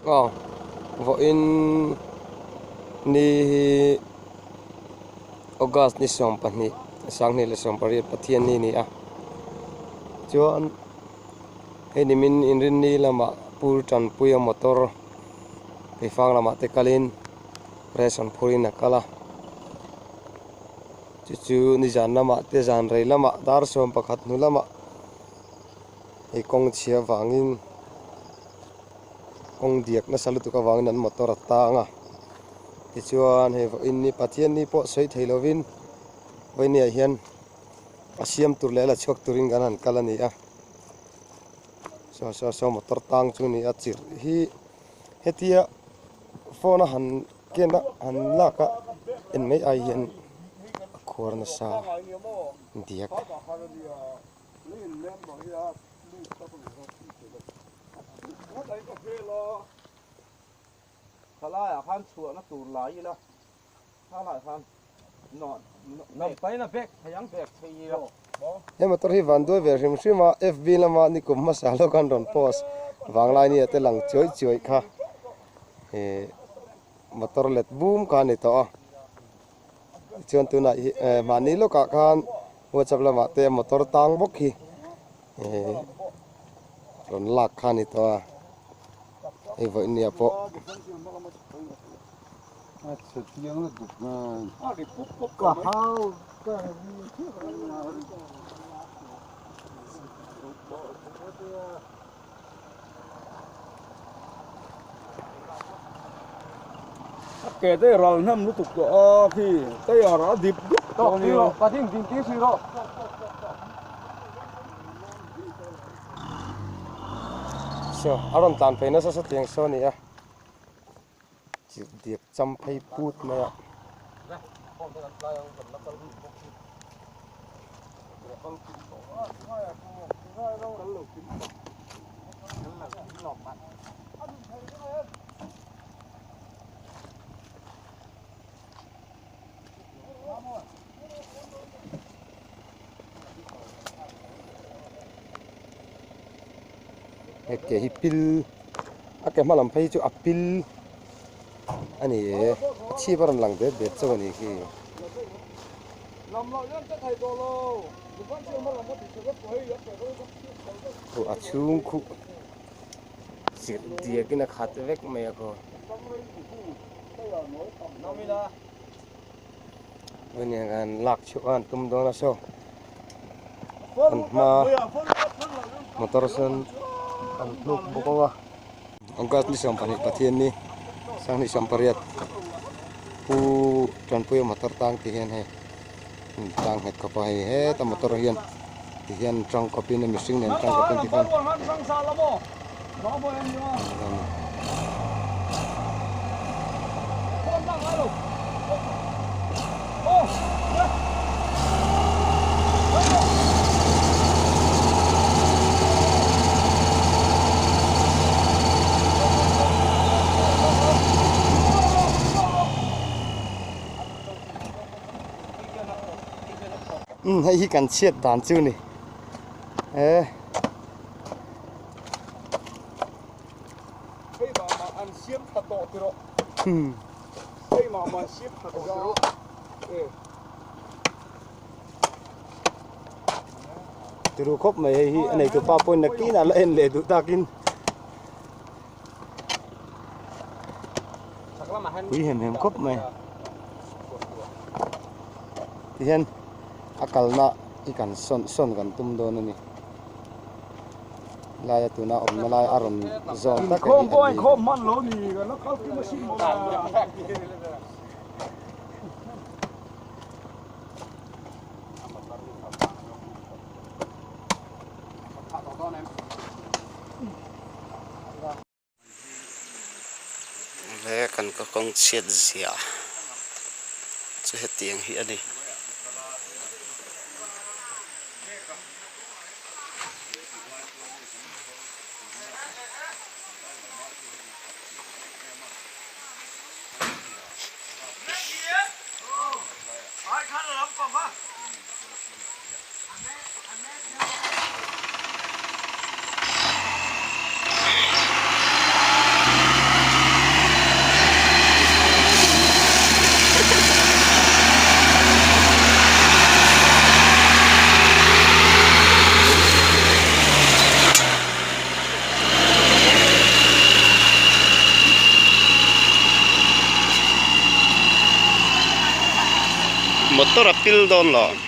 Aw vawiin ni hi August ni 12 2018 Pathianni a ni a chuan hei nimin inrinni lamah Pu Tanpuia motor Keifang lamah te kalin ration phurin a kal a chu chu nizan lamah te zan rei lamah dar 11 hnu lamah hei kawng chhia vangin kawng diak nasa lutuk avangin an motor a tang a tichuan hei vawiin ni Pathian ni pawh sawi thei lovin vawiin ah hian a siam tur leh a la chhuak turin kan han kal a ni a saw saw saw motor tang chu a ni a chirh hi hetia phone a han ken a han lak a en mai ai hian a khuar nasa diak. He motor hi van duai ve hrim hrim a FB lama nikum hmasa lawk an rawn post vanglai nia te lang chuai chuai kha eh motor let bum kha a ni tawh a tichuan tunah hi eh mahni lawkah khan whatsapp lamah te motor tang bawk hi eh rawn lak kha a ni tawh a hei vawiin nia pawh. Ke te ral hnem lutuk tawh a khi tayar a dip dup tawh a nia. Saw a rawn tlan phei nasa satiang saw a ni a. Chirh diak cham phei put mai a. He ke hi pil a ke hma lam phei hi chu a pil a ni e a chhip a rawn lang det det chauh a nih khi. Khuh a chhung khuh chirh diak in a khat vek mai a khaw. Ania kan lak chhuah khan tum dawn a saw an hma motor sawn an hnuk bawk ang a August ni 12 Pathian ni 2018 Pu Tanpuia motor tang tih hian hei tang nghet khawp a hei heta motor hian ti hian tang khawpin a mihring nen tang khawpin ti khan. Umm hei hi kan chhiat dan chu ni e. Hei mah mah an siam tha tawh ti rawh. Hei mah mah an siam tha tawh ti rawh. E. Tiru khawp mai hei hi a neitu pa pawhin nakin a la en leh duh takin. Pui hem hem khawp mai. Tihian a kalna hi kan sawn sawn kan tum dawn a ni. Laia tuna awmna lai a rawn zawn tak a ni a ni. He kan ka kawng chhiat ziah chu hetiang hi a ni. Motor a pil dawn lo.